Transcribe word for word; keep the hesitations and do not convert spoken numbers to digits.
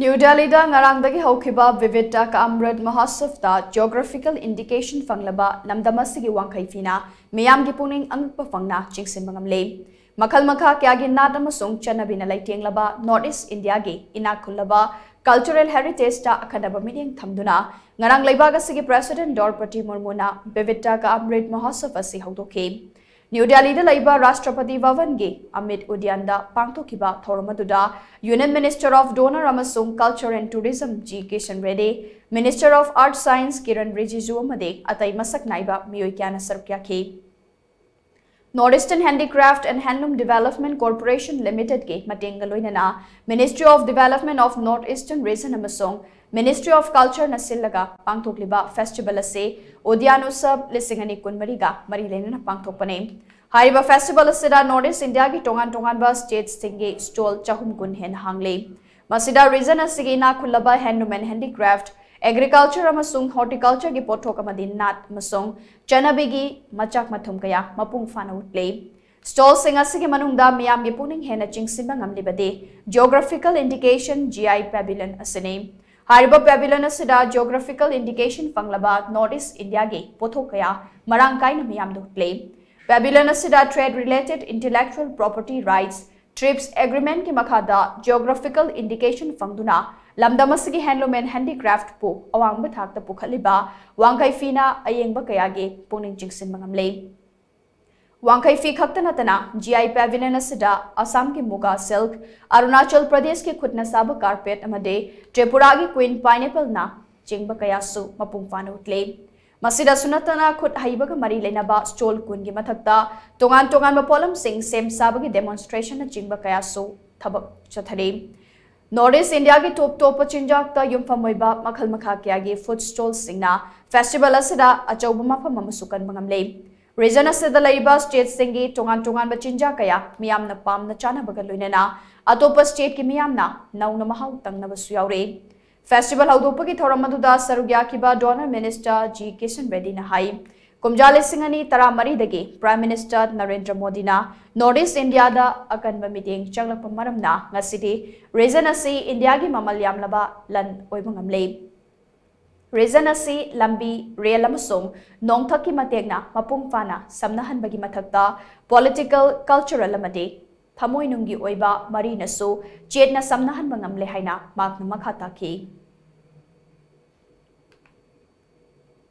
New ꯗꯦꯜꯂꯤꯗ ꯉꯔꯥꯡꯗꯒꯤ ꯍꯧꯈꯤꯕ ꯕꯤꯕꯤꯙ ꯀꯥ ꯑꯃ꯭ꯔꯤꯠ ꯃꯍꯣꯠꯁꯕꯇ ꯖꯤꯑꯣꯒ꯭ꯔꯥꯐꯤꯀꯦꯜ ꯏꯟꯗꯤꯀꯦꯁꯟ ꯐꯪꯂꯕ ꯂꯝꯗꯝ ꯑꯁꯤꯒꯤ ꯋꯥꯡꯈꯩ ꯐꯤꯅ ꯃꯤꯌꯥꯝꯒꯤ ꯄꯨꯛꯅꯤꯡ ꯑꯉꯛꯄ ꯐꯪꯅ ꯆꯤꯡꯁꯤꯟꯕ ꯉꯝꯂꯦ꯫ ꯃꯈꯜ ꯃꯈꯥ ꯀꯌꯥꯒꯤ ꯅꯥꯠ ꯑꯃꯁꯨꯡ ꯆꯠꯅꯕꯤꯅ ꯂꯩꯇꯦꯡꯂꯕ ꯅꯣꯔꯠ ꯏꯁ ꯏꯟꯗꯤꯌꯥꯒꯤ ꯏꯅꯥꯛ ꯈꯨꯜꯂꯕ ꯀꯜꯆꯔꯦꯜ ꯍꯦꯔꯤꯇꯦꯖꯇ ꯑꯈꯟꯅꯕ ꯃꯤꯠꯌꯦꯡ ꯊꯝꯗꯨꯅ ꯉꯔꯥꯡ ꯂꯩꯕꯥꯛ ꯑꯁꯤꯒꯤ ꯄ꯭ꯔꯦꯁꯤꯗꯦꯟꯠ ꯗ꯭ꯔꯧꯄꯗꯤ ꯃꯨꯔꯃꯨꯅ ꯕꯤꯕꯤꯙ ꯀꯥ ꯑꯃ꯭ꯔꯤꯠ ꯃꯍꯣꯠꯁꯕ ꯑꯁꯤ ꯍꯧꯗꯣꯛꯈꯤ꯫ ꯅ꯭ꯌꯨ ꯗꯦꯜꯂꯤꯗ ꯂꯩꯕ ꯔꯥꯁꯇ꯭ꯔꯄꯇꯤ ꯚꯕꯟꯒꯤ ꯑꯃꯤꯠ ꯎꯗ꯭ꯌꯥꯟꯗ ꯄꯥꯡꯊꯣꯛꯈꯤꯕ ꯊꯧꯔꯝ ꯑꯗꯨꯗ ꯌꯨꯅꯤꯌꯟ ꯃꯤꯅꯤꯁꯇꯔ ꯑꯣꯐ ꯗꯣꯅꯔ ꯑꯃꯁꯨꯡ culture and tourism G Kishan Reddy, minister of earth science Kiren Rijiju ꯑꯃꯗꯤ ꯑꯇꯩ ꯃꯁꯛ ꯅꯥꯏꯕ ꯃꯤꯑꯣꯏ ꯀꯌꯥꯅ ꯁꯔꯨꯛ ꯌꯥꯈꯤ꯫ North Eastern Handicraft and Handloom Development Corporation Limited ꯀꯤ ꯃꯇꯦꯡꯒ ꯂꯣꯏꯅꯅ Ministry of Development of North Eastern Region ꯑꯃꯁꯨꯡ Ministry of Culture ꯅ ꯁꯤꯜꯂꯒ ꯄꯥꯡꯊꯣꯛꯂꯤꯕ ꯐꯦꯁꯇꯤꯚꯦꯜ ꯑꯁꯤ ꯎꯗ꯭ꯌꯥꯟ ꯎꯠꯁꯕ ꯂꯤꯁꯤꯡ ꯑꯅꯤ ꯀꯨꯟꯃꯔꯤꯒ ꯃꯔꯤ ꯂꯩꯅꯅ ꯄꯥꯡꯊꯣꯛꯄꯅꯤ꯫ ꯍꯥꯏꯔꯤꯕ ꯐꯦꯁꯇꯤꯚꯦꯜ ꯑꯁꯤꯗ ꯅꯣꯔꯠ ꯏꯁ ꯏꯟꯗꯤꯌꯥꯒꯤ ꯇꯣꯉꯥꯟ ꯇꯣꯉꯥꯟꯕ ꯁ꯭ꯇꯦꯠꯁꯤꯡꯒꯤ ꯁ꯭ꯇꯣꯜ ꯆꯍꯨꯝ ꯀꯨꯟ ꯍꯦꯟꯅ ꯍꯥꯡꯂꯤ꯫ ꯃꯁꯤꯗ ꯔꯤꯖꯟ ꯑꯁꯤꯒꯤ ꯏꯅꯥꯛ ꯈꯨꯜꯂꯕ ꯍꯦꯟꯂꯨꯝ ꯑꯦꯟ ꯍꯦꯟꯗꯤꯀ꯭ꯔꯥꯐꯠ, ꯑꯦꯒ꯭ꯔꯤꯀꯜꯆꯔ ꯑꯃꯁꯨꯡ ꯍꯣꯔꯇꯤꯀꯜꯆꯔꯒꯤ ꯄꯣꯠꯊꯣꯛ ꯑꯃꯗꯤ ꯅꯥꯠ ꯑꯃꯁꯨꯡ ꯆꯠꯅꯕꯤꯒꯤ ꯃꯆꯥꯛ ꯃꯊꯨꯝ ꯀꯌꯥ ꯃꯄꯨꯡ ꯐꯥꯅ ꯎꯠꯂꯤ꯫ ꯁ꯭ꯇꯣꯜꯁꯤꯡ ꯑꯁꯤꯒꯤ ꯃꯅꯨꯡꯗ ꯃꯤꯌꯥꯝꯒꯤ ꯄꯨꯛꯅꯤꯡ ꯍꯦꯟꯅ ꯆꯤꯡꯁꯤꯟꯕ ꯉꯝꯂꯤꯕꯗꯤ geographical indication, G I, pavilion ꯑꯁꯤꯅꯤ꯫ ꯍꯥꯏꯔꯤꯕ ꯄꯦꯚꯤꯂꯤꯌꯟ ꯑꯁꯤꯗ ꯖꯤꯑꯣꯒ꯭ꯔꯥꯐꯤꯀꯦꯜ ꯏꯟꯗꯤꯀꯦꯁꯟ ꯐꯪꯂꯕ ꯅꯣꯔꯠ ꯏꯁ ꯏꯟꯗꯤꯌꯥꯒꯤ ꯄꯣꯠꯊꯣꯛ ꯀꯌꯥ ꯃꯔꯥꯡ ꯀꯥꯏꯅ ꯃꯤꯌꯥꯝꯗ ꯎꯠꯂꯤ꯫ ꯄꯦꯚꯤꯂꯤꯌꯟ ꯑꯁꯤꯗ trade related intellectual property rights, TRIPS ꯑꯦꯒ꯭ꯔꯤꯃꯦꯟꯠꯀꯤ ꯃꯈꯥꯗ ꯖꯤꯑꯣꯒ꯭ꯔꯥꯐꯤꯀꯦꯜ ꯏꯟꯗꯤꯀꯦꯁꯟ ꯐꯪꯗꯨꯅ ꯂꯝꯗꯝ ꯑꯁꯤꯒꯤ ꯍꯦꯟꯂꯨꯝ ꯑꯦꯟ ꯍꯦꯟꯗꯤꯀ꯭ꯔꯥꯐꯠꯄꯨ ꯑꯋꯥꯡꯕ ꯊꯥꯛꯇ ꯄꯨꯈꯠꯂꯤꯕ ꯋꯥꯡꯈꯩ ꯐꯤꯅ ꯑꯌꯦꯡꯕ ꯀꯌꯥꯒꯤ ꯄꯨꯛꯅꯤꯡ ꯆꯤꯡꯁꯤꯟꯕ ꯉꯝꯂꯦ꯫ ꯋꯥꯡꯈꯩ ꯐꯤ ꯈꯛꯇ ꯅꯠꯇꯅ ꯖꯤ ꯑꯥꯏ ꯄꯦꯚꯤꯂꯤꯌꯟ ꯑꯁꯤꯗ ꯑꯁꯥꯝꯒꯤ ꯃꯨꯒꯥ ꯁꯤꯜꯛ, ꯑꯔꯨꯅꯥꯆꯜ ꯄ꯭ꯔꯗꯦꯁꯀꯤ ꯈꯨꯠꯅ ꯁꯥꯕ ꯀꯥꯔꯄꯦꯠ ꯑꯃꯗꯤ ꯇ꯭ꯔꯤꯄꯨꯔꯥꯒꯤ ꯀ꯭ꯋꯤꯟ ꯄꯥꯏꯅꯦꯄꯜꯅ ꯆꯤꯡꯕ ꯀꯌꯥꯁꯨ ꯃꯄꯨꯡ ꯐꯥꯅ ꯎꯠꯂꯤ꯫ ꯃꯁꯤꯗꯁꯨ ꯅꯠꯇꯅ ꯈꯨꯠ ꯍꯩꯕꯒ ꯃꯔꯤ ꯂꯩꯅꯕ ꯁ꯭ꯇꯣꯜ ꯀꯨꯟꯒꯤ ꯃꯊꯛꯇ ꯇꯣꯉꯥꯟ ꯇꯣꯉꯥꯟꯕ ꯄꯣꯠꯂꯝꯁꯤꯡ ꯁꯦꯝ ꯁꯥꯕꯒꯤ ꯗꯦꯃꯣꯟꯁꯇ꯭ꯔꯦꯁꯟꯅꯆꯤꯡꯕ ꯀꯌꯥꯁꯨ ꯊꯕꯛ ꯆꯠꯊꯔꯤ꯫ ꯅꯣꯔꯠ ꯏꯁ ꯏꯟꯗꯤꯌꯥꯒꯤ ꯇꯣꯞ ꯇꯣꯞꯄ ꯆꯤꯟꯖꯥꯛꯇ ꯌꯨꯝꯐꯝ ꯑꯣꯏꯕ ꯃꯈꯜ ꯃꯈꯥ ꯀꯌꯥꯒꯤ ꯐꯨꯗ ꯁ꯭ꯇꯣꯜꯁꯤꯡꯅ ꯐꯦꯁꯇꯤꯚꯦꯜ ꯑꯁꯤꯗ ꯑꯆꯧꯕ ꯃꯐꯝ ꯑꯃꯁꯨ ꯀꯟꯕ ꯉꯝꯂꯦ꯫ ꯔꯤꯖꯟ ꯑꯁꯤꯗ ꯂꯩꯔꯤꯕ ꯁ꯭ꯇꯦꯠꯁꯤꯡꯒꯤ ꯇꯣꯉꯥꯟ ꯇꯣꯉꯥꯟꯕ ꯆꯤꯟꯖꯥꯛ ꯀꯌꯥ ꯃꯤꯌꯥꯝꯅ ꯄꯥꯝꯅ ꯆꯥꯅꯕꯒ ꯂꯣꯏꯅꯅ ꯑꯇꯣꯞꯄ ꯁ꯭ꯇꯦꯠꯀꯤ ꯃꯤꯌꯥꯝꯅ ꯅꯧꯅ ꯃꯍꯥꯎ ꯇꯪꯅꯕꯁꯨ ꯌꯥꯎꯔꯤ꯫ ꯐꯦꯁꯇꯤꯚꯦꯜ ꯍꯧꯗꯣꯛꯄꯒꯤ ꯊꯧꯔꯝ ꯑꯗꯨꯗ ꯁꯔꯨꯛ ꯌꯥꯈꯤꯕ ꯗꯣꯅꯔ ꯃꯤꯅꯤꯁꯇꯔ ꯖꯤ ꯀꯤꯁꯟ ꯔꯦꯗꯗꯤꯅ ꯍꯥꯏ, ꯀꯨꯝꯖꯥ ꯂꯤꯁꯤꯡ ꯑꯅꯤ ꯇꯔꯥꯃꯔꯤꯗꯒꯤ Prime Minister ꯅꯔꯦꯟꯗ꯭ꯔ ꯃꯣꯗꯤꯅ North East Indiaꯗ ꯑꯀꯟꯕ ꯃꯤꯠꯌꯦꯡ ꯆꯪꯂꯛꯄ ꯃꯔꯝꯅ ꯉꯁꯤꯗꯤ region ꯑꯁꯤ Indiaꯒꯤ ꯃꯃꯜ ꯌꯥꯝꯂꯕ ꯂꯟ ꯑꯣꯏꯕ ꯉꯝꯂꯦ꯫ Region ꯑꯁꯤ ꯂꯝꯕꯤ, ꯔꯦꯜ ꯑꯃꯁꯨꯡ ꯅꯣꯡꯊꯛꯀꯤ ꯃꯇꯦꯡꯅ ꯃꯄꯨꯡ ꯐꯥꯅ ꯁꯝꯅꯍꯟꯕꯒꯤ ꯃꯊꯛꯇ political, cultural ꯑꯃꯗꯤ ꯊꯃꯣꯏꯅꯨꯡꯒꯤ ꯑꯣꯏꯕ ꯃꯔꯤꯅꯁꯨ ꯆꯦꯠꯅ ꯁꯝꯅꯍꯟꯕ ꯉꯝꯂꯦ ꯍꯥꯏꯅ ꯃꯍꯥꯛꯅ ꯃꯈꯥ ꯇꯥꯈꯤ꯫